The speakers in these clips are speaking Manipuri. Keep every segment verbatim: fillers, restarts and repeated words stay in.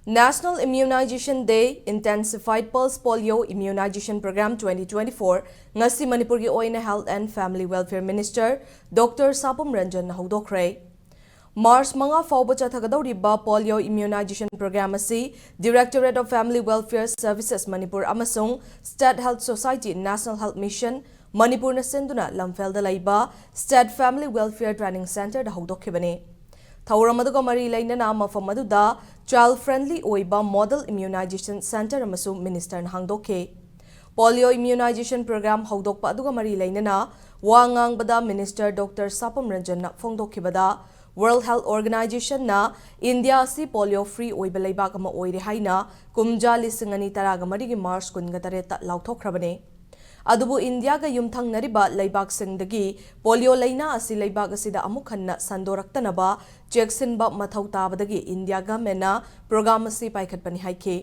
National Immunization Day, Intensified Pulse Polio Immunization Program twenty twenty-four ꯉꯁꯤ ꯃꯅꯤꯄꯨꯔꯒꯤ ꯑꯣꯏꯅ Health and Family Welfare Minister Doctor Sapam ꯔꯟꯖꯟꯅ ꯍꯧꯗꯣꯛꯈ꯭ꯔꯦ꯫ ꯃꯥꯔꯆ ꯃꯉꯥ ꯐꯥꯎꯕ ꯆꯠꯊꯒꯗꯧꯔꯤꯕ polio immunization program ꯑꯁꯤ Directorate of Family Welfare Services Manipur ꯑꯃꯁꯨꯡ State Health Society National Health Mission ꯃꯅꯤꯄꯨꯔꯅ ꯁꯤꯟꯗꯨꯅ ꯂꯝꯐꯦꯜꯗ ꯂꯩꯕ State Family Welfare Training Centreꯗ ꯍꯧꯗꯣꯛꯈꯤꯕꯅꯤ꯫ ꯊꯧꯔꯝ ꯑꯗꯨꯒ ꯃꯔꯤ ꯂꯩꯅꯅ ꯃꯐꯝ ꯑꯗꯨꯗ child friendly ꯑꯣꯏꯕ model immunization centre ꯑꯃꯁꯨ ministerꯅ ꯍꯥꯡꯗꯣꯛꯈꯤ꯫ Polio immunization program ꯍꯧꯗꯣꯛꯄ ꯑꯗꯨꯒ ꯃꯔꯤ ꯂꯩꯅꯅ ꯋꯥ ꯉꯥꯡꯕꯗ minister Doctor ꯁꯥꯄꯝ ꯔꯟꯖꯟꯅ ꯐꯣꯡꯗꯣꯛꯈꯤꯕꯗ, World Health Organizationꯅ ꯏꯟꯗꯤꯌꯥ ꯑꯁꯤ polio free ꯑꯣꯏꯕ ꯂꯩꯕꯥꯛ ꯑꯃ ꯑꯣꯏꯔꯦ ꯍꯥꯏꯅ ꯀꯨꯝꯖꯥ ꯂꯤꯁꯤꯡ ꯑꯅꯤ ꯇꯔꯥꯒ ꯃꯔꯤꯒꯤ ꯃꯥꯔꯆ ꯀꯨꯟꯒ ꯇꯔꯦꯠꯇ ꯂꯥꯎꯊꯣꯛꯈ꯭ꯔꯕꯅꯤ꯫ ꯑꯗꯨꯕꯨ ꯏꯟꯗꯤꯌꯥꯒ ꯌꯨꯝꯊꯪꯅꯔꯤꯕ ꯂꯩꯕꯥꯛꯁꯤꯡꯗꯒꯤ polio ꯂꯩꯅꯥ ꯑꯁꯤ ꯂꯩꯕꯥꯛ ꯑꯁꯤꯗ ꯑꯃꯨꯛ ꯍꯟꯅ ꯁꯟꯗꯣꯔꯛꯇꯅꯕ ꯆꯦꯛꯁꯤꯟꯕ ꯃꯊꯧ ꯇꯥꯕꯗꯒꯤ ꯏꯟꯗꯤꯌꯥ governmentꯅ program ꯑꯁꯤ ꯄꯥꯏꯈꯠꯄꯅꯤ ꯍꯥꯏꯈꯤ꯫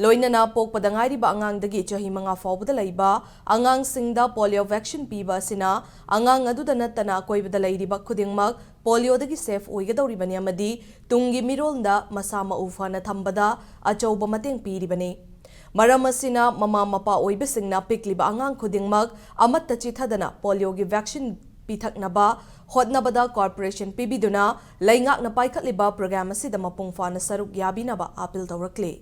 ꯂꯣꯏꯅꯅ ꯄꯣꯛꯄꯗ ꯉꯥꯏꯔꯤꯕ ꯑꯉꯥꯡꯗꯒꯤ ꯆꯍꯤ ꯃꯉꯥ ꯐꯥꯎꯕꯗ ꯂꯩꯕ ꯑꯉꯥꯡꯁꯤꯡꯗ polio vaccine ꯄꯤꯕ ꯑꯁꯤꯅ ꯑꯉꯥꯡ ꯑꯗꯨꯗ ꯅꯠꯇꯅ ꯑꯀꯣꯏꯕꯗ ꯂꯩꯔꯤꯕ ꯈꯨꯗꯤꯡꯃꯛ polioꯗꯒꯤ safe ꯑꯣꯏꯒꯗꯧꯔꯤꯕꯅꯤ ꯑꯃꯗꯤ ꯇꯨꯡꯒꯤ ꯃꯤꯔꯣꯜꯗ ꯃꯁꯥ ꯃꯎ ꯐꯅ ꯊꯝꯕꯗ ꯑꯆꯧꯕ ꯃꯇꯦꯡ ꯄꯤꯔꯤꯕꯅꯤ꯫ ꯃꯔꯝ ꯑꯁꯤꯅ ꯃꯃꯥ ꯃꯄꯥ ꯑꯣꯏꯕꯁꯤꯡꯅ ꯄꯤꯛꯂꯤꯕ ꯑꯉꯥꯡ ꯈꯨꯗꯤꯡꯃꯛ ꯑꯃꯠꯇ ꯆꯤꯊꯗꯅ polioꯒꯤ vaccine ꯄꯤꯊꯛꯅꯕ ꯍꯣꯠꯅꯕꯗ cooperation ꯄꯤꯕꯤꯗꯨꯅ ꯂꯩꯉꯥꯛꯅ ꯄꯥꯏꯈꯠꯂꯤꯕ program ꯑꯁꯤꯗ ꯃꯄꯨꯡ ꯐꯥꯅ ꯁꯔꯨꯛ ꯌꯥꯕꯤꯅꯕ appeal ꯇꯧꯔꯛꯂꯤ꯫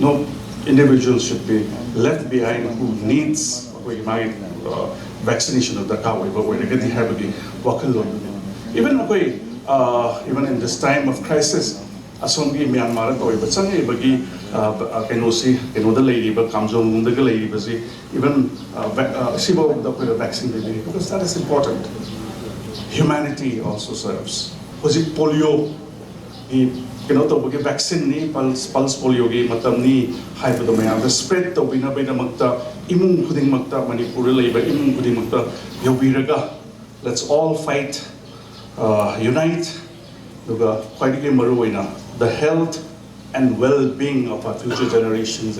No individual should be left behind who needs ꯑꯩꯈꯣꯏꯒꯤ ꯃꯥꯒꯤ, uh, vaccination ꯗꯔꯀꯥꯔ ꯑꯣꯏꯕ ꯑꯣꯏꯔꯒꯗꯤ ꯍꯥꯏꯕꯒꯤ ꯋꯥꯈꯜꯂꯣꯟꯗꯨꯅꯤ꯫ Even ꯑꯩꯈꯣꯏ, uh, even in this time of crisis, ꯑꯁꯣꯝꯒꯤ ꯃ꯭ꯌꯥꯟꯃꯥꯔꯗ ꯇꯧꯔꯤꯕ ꯆꯪꯉꯛꯏꯕꯒꯤ, uh, ꯀꯩꯅꯣꯁꯤ, ꯀꯩꯅꯣꯗ ꯂꯩꯔꯤꯕ ꯀꯥꯝꯖꯣꯡꯒꯨꯝꯗꯒ ꯂꯩꯔꯤꯕꯁꯤ, even, uh, vac-, uh, ꯁꯤꯐꯥꯎꯕꯗ ꯑꯩꯈꯣꯏꯅ vaccine ꯄꯤꯕꯤ, because that is important. Humanity also serves. ꯍꯧꯖꯤꯛ polio ꯒꯤ ꯀꯩꯅꯣ ꯇꯧꯕꯒꯤ vaccineꯅꯤ, pulse, pulse polioꯒꯤ ꯃꯇꯝꯅꯤ ꯍꯥꯏꯕꯗꯣ ꯃꯌꯥꯝꯗ spread ꯇꯧꯕꯤꯅꯕꯒꯤꯗꯃꯛꯇ ꯏꯃꯨꯡ ꯈꯨꯗꯤꯡꯃꯛꯇ, ꯃꯅꯤꯄꯨꯔꯗ ꯂꯩꯕ ꯏꯃꯨꯡ ꯈꯨꯗꯤꯡꯃꯛꯇ ꯌꯧꯕꯤꯔꯒ, let's all fight, uh, unite, ꯑꯗꯨꯒ ꯈ꯭ꯋꯥꯏꯗꯒꯤ ꯃꯔꯨꯑꯣꯏꯅ the health and well-being of our future generations